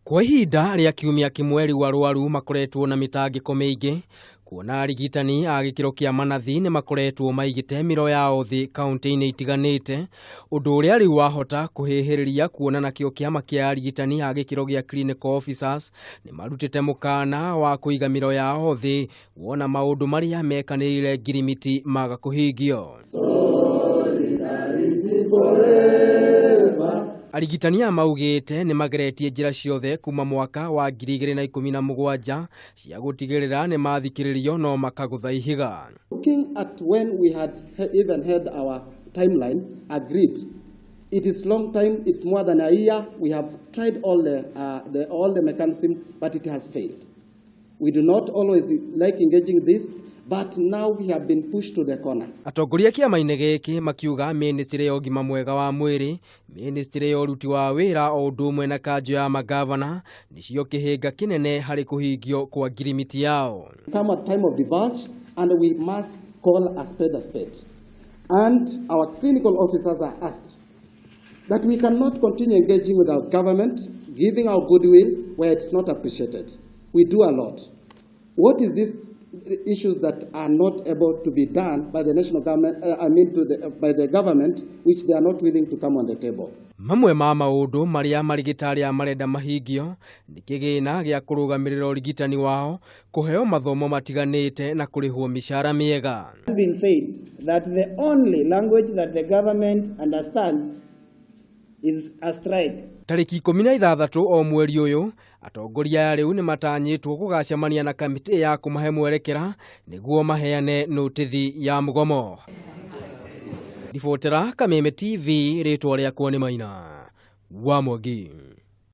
Kwa ihinda rĩa kiumia kĩmwe rĩu arwaru makoretwo na mĩtangĩko mĩingĩ kuona arigitani a gĩkĩro kĩa manathi nĩ makoretwo maigĩte mĩro yao thĩ kaunti-inĩ itiganĩte, ũndũ ũrĩa rĩu wahota kũhĩhĩrĩria kuona nakĩo kĩama kĩa arigitani a gĩkĩro gĩa clinical officers nĩ marutĩte mũkana wa kũiga mĩro yao thĩ wona maũndũ marĩa mekanĩrĩire ngirimiti maga kũhingio. Arigitani aya maugĩte nĩ mageretie njĩra ciothe kuma mwaka wa 2017 cia gũtigĩrĩra nĩ mathikĩrĩrio no makagũtha ihiga. Looking at when we had even had our timeline agreed, it is long time, it's more than a year. We have tried all the mechanism, but it has failed. We do not always like engaging this, but now we have been pushed to the corner. Atongoria kĩama-inĩ gĩkĩ makiuga ministry ya ũgima mwega wa mwĩrĩ, ministry ya ũruti wa wĩra o ũndũ ũmwe na kanjũ ya magavana nĩcio kĩhĩnga kĩnene harĩ kũhingio kwa ngirimiti yao. Come at time of divulge and we must call a spade a spade. And our clinical officers are asked that we cannot continue engaging with our government, giving our goodwill where it's not appreciated. We do a lot. What is this issues that are not able to be done by the national government, I mean to the, by the government, which they are not willing to come on the table? Mamwe ma maũndũ marĩa marigitari aya marenda mahingio nĩ kĩgĩna gĩa kũrũgamĩrĩra ũrigitani wao, kũheo mathomo matiganĩte na kũrĩhwo mĩcara mĩega. It has been said that the only language that the government understands is a strike. Tarĩki 16 o mweri ũyũ, atongoria aya rĩu nĩ matanyĩtwo gũgacemania na kamĩtĩ ya kũmahe mwerekera nĩguo maheane nũtĩthi ya mũgomo. Ribotera Kameme TV, rĩtwa rĩakwa nĩ Maina wa Mwangi.